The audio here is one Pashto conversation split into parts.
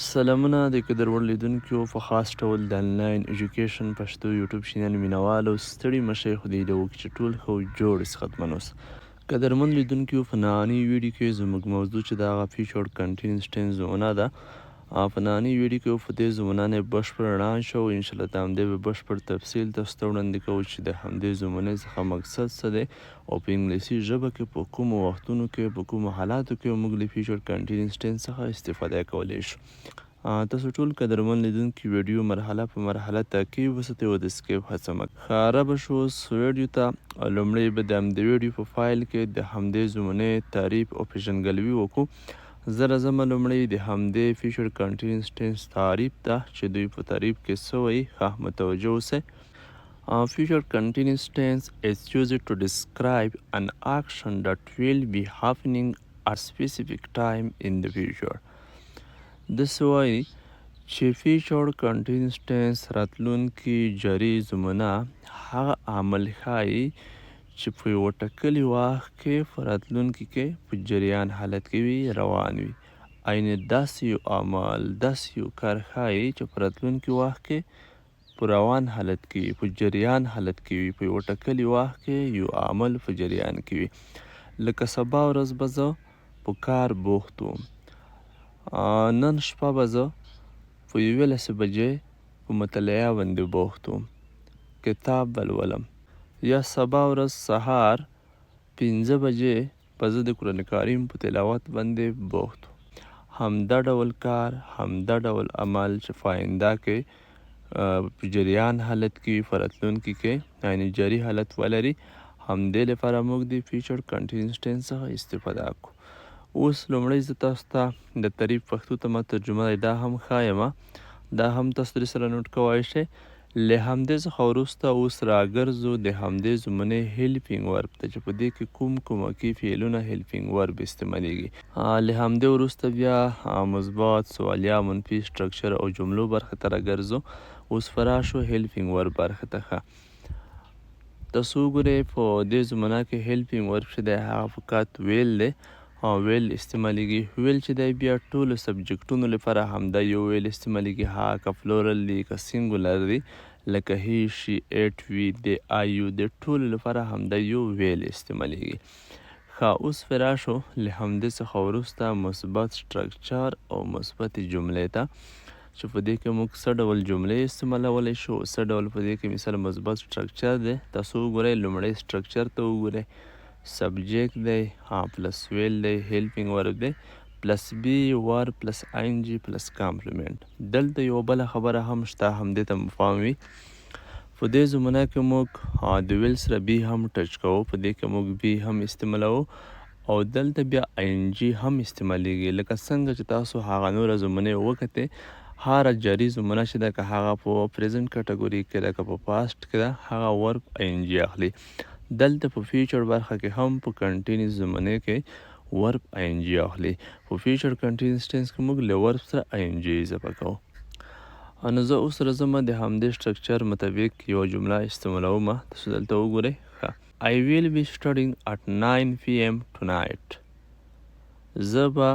سلامونه د قدر وړ لیدونکو، په خاص ډول د انلاین ایجوکیشن پښتو یوټیوب چینل مینوالو، ستړي مشه. خدای دې وکړي چې ټول ښه او جوړ صحتمند اوسئ. قدرمن لیدونکو، په نننۍ ویډیو کې زموږ موضوع چې دغه future continuous tense زمونه ده، په نننۍ ویډیو کې په دې زمونه نه بشپړ رڼا شو. ان شاء الله د همدې به بشپړ تفصیل تاسو ته وړاندې کوو چې د همدې زمونې څخه مقصد څه دی او په انګلیسي ژبه کې په کومو وختونو کې، په کومو حالاتو کې موږ له future continuous tense څخه استفاده کولی شو. تاسو ټول قدرمن لیدونکي ویډیو مرحله په مرحله تعقیب وساتئ او د skip هڅه مه. ښه، به شو اوس ویډیو ته. لومړی به د همدې ویډیو په فایل کې د همدې زمونې تعریف او پیژندګلوي وکړو. زه راځم لومړی د همدې future continuous tense تعریف ته چې دوی په تعریف کې څه وایي. ښه، متوجه اوسئ. Future continuous tense is used to describe an action that will be happening at specific time in the future. داسې وایي چې future continuous tense راتلونکي جاري زمونه هغه عمل ښایي چې په یوه ټاکلي وخت کې په راتلونکي کې په جریان حالت کې وي، روان وي. عین داسې یو عمل، داسې یو کار ښایي چې په راتلونکي وخت کې په روان حالت کې وي، په جریان حالت کې وي، په یوه ټاکلي وخت کې یو عمل په جریان کې وي. لکه سبا ورځ به زه په کار بوخت وم، نن شپه به زه په 11 بجې په مطالعه باندې بوخت وم، کتاب به لولم، یا سبا ورځ سهار 5 بجې به زه د قرآن کریم په تلاوت باندې بوخت وم. همدا ډول کار، همدا ډول عمل چې په آینده کې په جریان حالت کې وي، په راتلونکي کې یعنی جاري حالت ولري، همدې لپاره موږ د future continuous tense څخه استفاده کوو. اوس لومړی زه تاسو ته د تعریف پښتو ته ما ترجمه دی، دا هم ښایم، دا هم تاسو درې سره نوټ کوای شئ. له همدې څخه وروسته اوس راګرځو د همدې زمونې helping verb ته چې په دې کې کوم کومکي فعلونه، helping verb استعمالیږي. له همدې وروسته بیا مثبت، سوالیه، منفي structure او جملو برخې ته راګرځو. اوس به راشو helping verb برخې ته. ښه، تاسو وګورئ، په دې زمانه کې helping verb چې دی هغه فقط will دی او will استعمالیږي. Will چې دی بیا ټولو subject ونو لپاره همدا یو will استعمالیږي، هغه که plural دی که singular دی، لکه he، she، it، we، they، I، you، د ټولو لپاره همدا یو will استعمالیږي. ښه، اوس به راشو له همدې څخه وروسته مثبت structure او مثبتې جملې ته چې په دې کې موږ څه ډول جملې استعمالولی شو، څه ډول په دې کې مثال مثبت structure دی. تاسو وګورئ، لومړی structure ته وګورئ. Subject دی، plus will دی، helping verb دی، plus be، verb plus ing plus complement. دلته یوه بله خبره هم شته، همدې ته مو پام وي. په دې زمانه کې موږ د will سره be هم touch کوو. په دې کې موږ be هم استعمالوو او دلته بیا ing هم استعمالیږي. لکه څنګه چې تاسو هغه نوره زمانه وکتې، هره جاري زمانه چې ده، که هغه په present category کې ده که په past کې ده، هغه verb ing اخلي. دلته په future برخه کې هم په continuous زمانه کې verb ing اخلي. په future continuous tense کې موږ له verb سره ing اضافه کوو. نو زه اوس راځم د همدې structure مطابق یوه جمله استعمالوم. تاسو دلته وګورئ. ښه، I will be studying at 9 p.m. tonight. زه به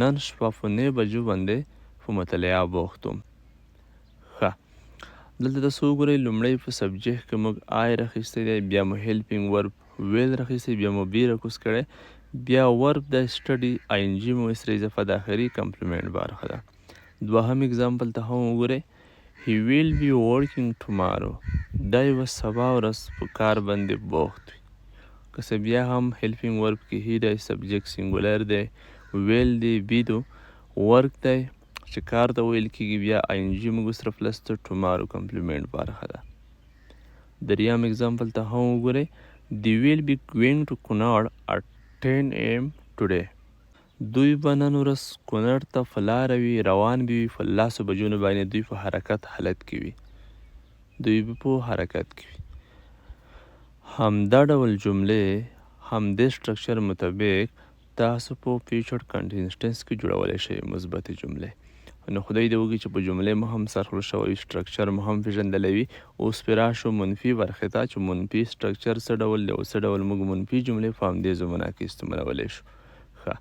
نن شپه په 9 بجو باندې په مطالعه بوخت وم. ښه، دلته تاسو وګورئ، لومړی په subject کې موږ I راخیستی دی، بیا مو helping verb will راخیستی، بیا مو be راکوز کړی، بیا verb د study، ing مو سره اضافه، د اخري complement برخه ده. دوهم example ته هم وګورئ. He will be working tomorrow. دی به سبا ورځ په کار باندې بوخت وي. که څه بیا هم helping verb کې he دی، subject singular دی، will دی، be دو، work دی چې کار ته ویل کېږي، بیا ing موږ سره plus ته، tomorrow complement برخه ده. دریم example ته هم وګورئ. They will be going to Kunar at 10 a.m. today. دوی به نن ورځ کونړ ته په لاره وي، روان به وي. په 10 بجو باندې دوی په حرکت حالت کې وي، دوی به په حرکت کې وي. همدا ډول جملې همدې structure مطابق تاسو په future continuous tense کې جوړولی شئ مثبتې جملې. نو خدای دې وکړي چې په جملې مو هم سر خوله شوی، structure مو هم پېژندلی وي. اوس پرې راشو منفي برخې ته چې منفي structure څه ډول دی او څه ډول موږ منفي جملې په همدې زمانه کې استعمالولی شو. ښه،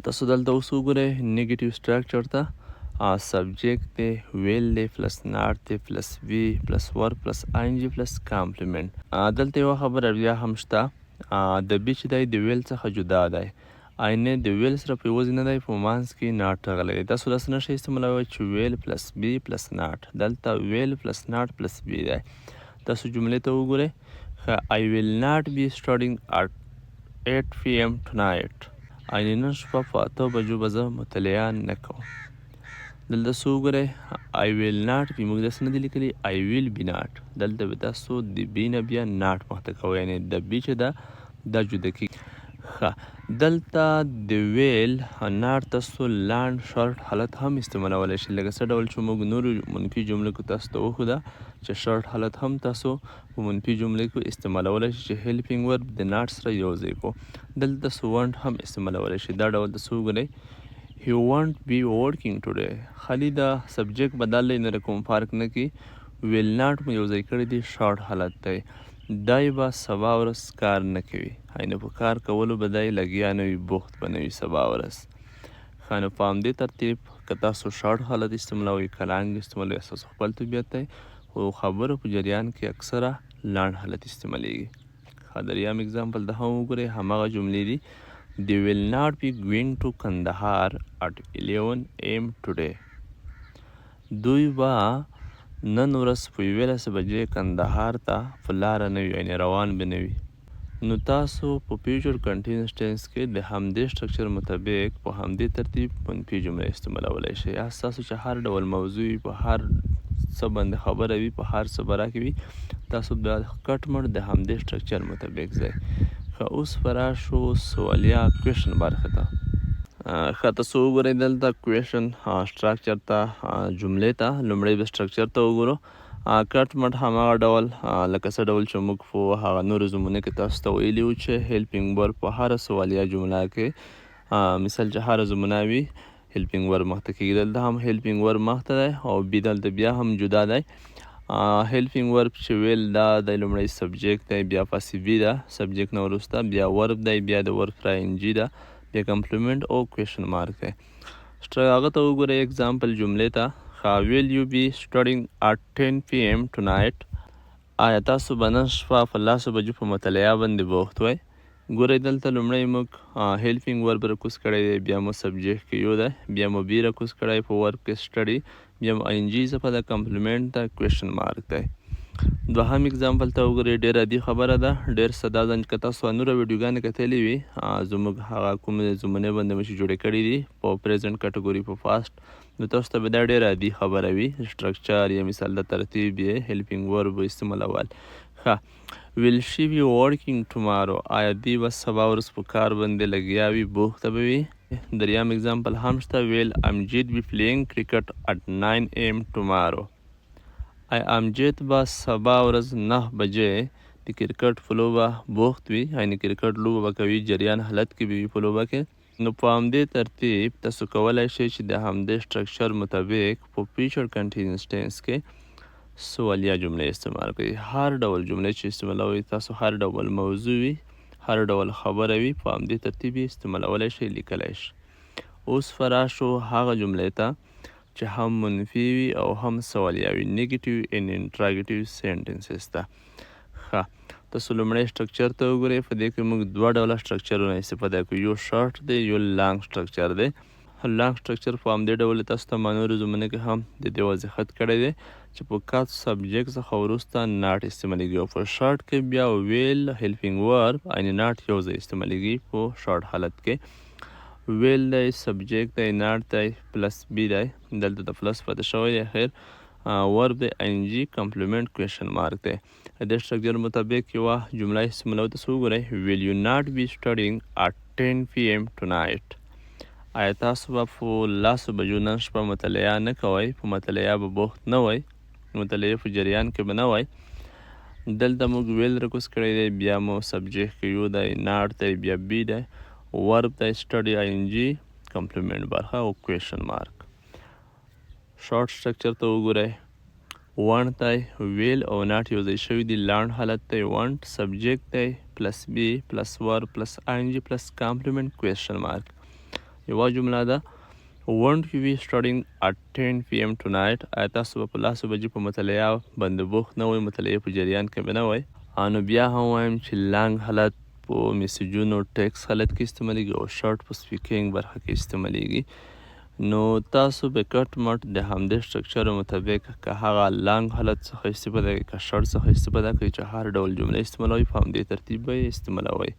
تاسو دلته اوس وګورئ negative structure ته. Subject دی، will دی، plus not دی، plus be، plus verb plus ing plus complement. دلته یوه خبره بیا هم شته، د be چې دی د will څخه جدا دی، اینه د will سره په یوځای نه دی، په منځ کې not راغلی دی. تاسو داسې نه شئ استعمالولی چې will plus be plus not. دلته will plus not plus be دی. تاسو جملې ته وګورئ. ښه، I will not be studying at 8 p.m. tonight. اینه نن شپه په 8 بجو به زه مطالعه نه کوم. دلته څه وګورئ، I will not be موږ داسې نه دي لیکلي I will be not. دلته به تاسو د be نه بیا not مخته کوئ، یعنې د be چې ده دا جدا کېږي. ښه، دلته د will not تاسو لنډ short حالت هم استعمالولی شئ، لکه څه ډول چې موږ نورو منفي جملو کې تاسو ته وښوده چې شارټ حالت هم تاسو په منفي جملې کې استعمالولی شئ چې helping verb د not سره یو ځای کو. دلته تاسو won't هم استعمالولی شئ. دا ډول تاسو وګورئ، He won't be working today. خالي د subject بدل دی، نه کوم فرق نه کوي. Will not مو یو ځای کړی دی، شارټ حالت دی. دی به سبا ورځ کار نه کوي، یعنې په کار کولو به دی لګیا نه وي، بوخت به نه وي سبا ورځ. ښه، نو په همدې ترتیب که تاسو شارټ حالت استعمالوئ که long استعمالوئ، ستاسو خپل طبیعت دی، خو خبرو په جریان کې اکثره لنډ حالت استعمالیږي. ښه، دریم example ته هم وګورئ، هماغه جملې دي. They will not be going to Kandahar at 11 a.m. today. دوی به نن ورځ په 11 بجې کندهار ته په لاره نه وي، یعنې روان به نه وي. نو تاسو په future continuous tense کې د همدې structure مطابق په همدې ترتیب منفي جمله استعمالولی شئ. یا ستاسو چې هر ډول موضوع وي، په هر څه باندې خبره وي، په هر څه باره کې وي، تاسو بیا کټ مټ د همدې structure مطابق ځئ. ښه، اوس به راشو سوالیه question برخې ته. ښه، تاسو وګورئ دلته question structure ته، جملې ته. لومړی به structure ته وګورو. کټ مټ هماغه ډول لکه څه ډول چې موږ په هغه نورو زمونو کې تاسو ته ویلي وو چې helping verb په هره سوالیه جمله کې، مثال چې هره زمونه وي، helping verb مخته کېږي. دلته هم helping verb مخته دی او be دلته بیا هم جدا دی. Helping verb چې will دا د لومړی subject دی، بیا پسې be ده، subject نه وروسته بیا verb دی، بیا د verb سره ing ده، بیا complement او question mark دی. هغه ته وګورئ، example جملې ته. ښه، will you be studying at 10 p.m. tonight؟ آیا تاسو به نن شپه په 10 بجو په مطالعه باندې بوخت وئ؟ ګورئ، دلته لومړی موږ helping verb راکوز کړی دی، بیا مو subject کې you دی، بیا مو be راکوز کړی په verb کې study، بیا مو ing اضافه ده، complement ده، question mark دی. دوهم example ته وګورئ، ډېر عادي خبره ده، ډېر ساده ده. که تاسو نوره ویډیوګانې کتلې وي زموږ، هغه کومې زمونې باندې مو چې جوړې کړې دي په present category، په past، نو تاسو ته به دا ډېره عادي خبره وي، structure یا مثال د ترتیب یې helping verb استعمالول. ښه، will she be working tomorrow؟ آیا دی به سبا ورځ په کار باندې لګیا وي، بوخته به وي؟ دریم example هم شته، will Amjad be playing cricket at 9 a.m. tomorrow؟ آیا امجد به سبا ورځ 9 بجې د کرکټ په لوبه بوخت وي، یعنې کرکټ لوبه به کوي، جریان حالت کې به وي په لوبه کې؟ نو په همدې ترتیب تاسو کولای شئ چې د همدې structure مطابق په future continuous tense کې سوالیه جملې استعمال کړئ. هر ډول جملې چې استعمالوئ تاسو، هر ډول موضوع وي، هر ډول خبره وي، په همدې ترتیب یې استعمالولی شئ، لیکلی شئ. اوس به راشو هغه جملې ته چې هم منفي وي او هم سوالیه وي، negative and interrogative sentences ته. ښه، تاسو لومړی structure ته وګورئ. په دې کې موږ دوه ډوله structure ونه استفاده کوو، یو شارټ دی، یو long structure دی. Long structure په همدې ډول تاسو ته ما نورو زمونو کې هم د دې وضاحت کړی دی چې په کات subject څخه وروسته not استعمالیږي، او په شارټ کې بیا will، helping verb یعنې not یو ځای استعمالیږي. په شارټ حالت کې will دی، subject دی، not دی، plus be دی، دلته د plus پاتې شوی دی، خیر، verb دی، ing، complement، question mark دی. د دې structure مطابق یوه جمله استعمالوو. تاسو وګورئ، will you not be studying at 10 p.m. tonight؟ آیا تاسو به په 10 بجو نن شپه مطالعه نه کوئ، په مطالعه به بوخت نه وئ، مطالعې په جریان کې به نه وئ؟ دلته موږ will راکوز کړی دی، بیا مو subject کې you دی، not دی، بیا be دی، verb دی study، ing، complement برخه او question mark. Short structure ته وګورئ، won't دی، will او not یو ځای شوي دي، لنډ حالت دی. Won't، subject دی، plus be، plus verb، plus ing، plus complement، question mark. یوه جمله ده، Won't you be studying at 10 PM tonight؟ آیا تاسو به په لسو بجې په مطالعه باندې بوخت نه وئ، مطالعې په جریان کې به نه وئ؟ نو بیا هم وایم چې long حالت په میسجونو، ټیکس حالت کې استعمالیږي او شارټ په speaking برخه کې استعمالیږي. نو تاسو به کټ مټ د همدې structure مطابق، که هغه long حالت څخه استفاده کوي، که شارټ څخه استفاده کوي، چې هر ډول جمله استعمالوي، په همدې ترتیب به یې استعمالوئ.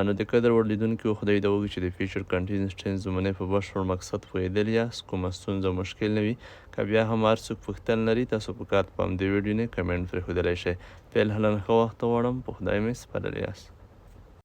نو د قدر وړ لیدونکو، خدای دې وکړي چې د future continuous tense زمونې په بشپړ مقصد پوهېدل یاست، کومه ستونزه، مشکل نه وي. که بیا هم هر څوک پوښتنه لري، تاسو په کار په همدې ویډیو نه کمنټ پرېښودلی شئ. فعلا ښه وخت غواړم، په خدای مې سپارلی یاست.